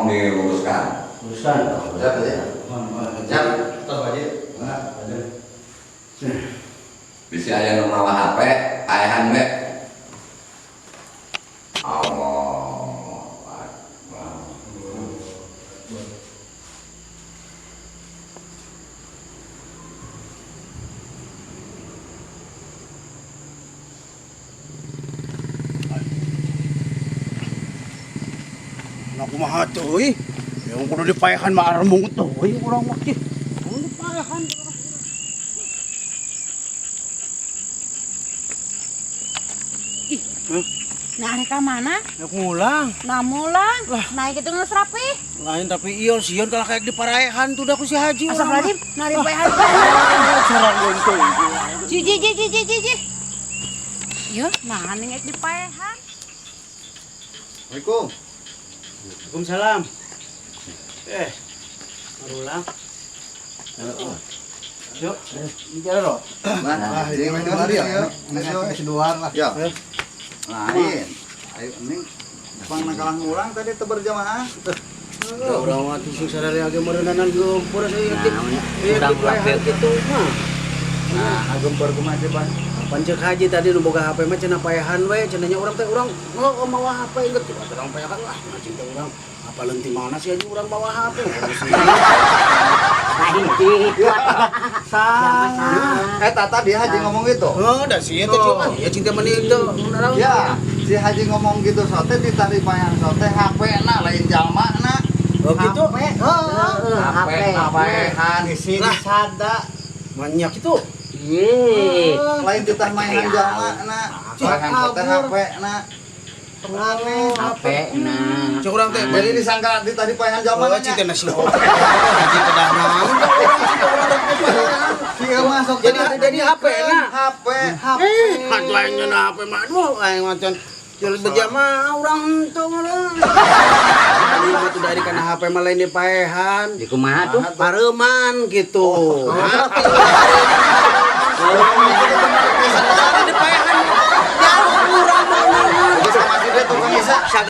Mohon diluruskan. Luruskan. Siap ya. Siap. Tos Pak Haji. Nah, Bisi aya nu mawa HP, paehan we. Allah Akbar. Nah, kumaha tuh euy? Yang kudu dipaehan mah arembung tuh euy urang mah kieu. Kudu dipaehan. Ih. Nah, arek ka mana? Ya ngulang. Nah, mulang. Naik itu geus rapi. Lain tapi iyo sieun kalah kayak diparaehan tuh dah ku si Haji. Astagfirullahaladzim, nah dipaehan. Sarang gonto. Ji ji ji ji ji ji ji. Yo, nah ning dipaehan. Assalamualaikum. Waalaikumsalam. Marulang. Yuk, bicara loh. Nah, ini mari ya. Luar lah. Ya. Lain. Ayo ning pang nakalah ngulang tadi teu berjamaah. Orang mah tuh sing sadari age meureunanan gempur saya yakin. Urang kitu mah. Nah, gempur kumaha sih, Pak? Pancek haji tadi nu boga HP mah cenah paehan we, cenah nya urang teh urang oh mawa HP inget kitu urang paehan lah, nah cinta urang apa leunti mana sih haji urang bawa HP. Lain gitu. Salah. Eh, tata dia Haji ngomong gitu. Oh, dah sih eta coba. Ya cinta meni itu urang. Ya, si Haji ngomong gitu sote ditari payan sote HP na lain jalma na. Oh gitu. HP. Heeh. HP. Paehan isi disada. Banyak itu. Ye. Lain ditah mainan jalma na. Paehan sote HP na. Aneh. HP nah. Cek urang teh Jadi disangka ditari paehan jalma Oh, nya. cinta nasi. Haji kedah naon urang cinta urang teh paehan. Si masuk Jadi HP na. HP. HP. Lainnya na HP mah aduh aing macan jalan berjamaah urang henteu meureun. Tadi mah tuh dari kana HP mah lain dipaehan. Di kumaha tuh? Pareman gitu. Mati.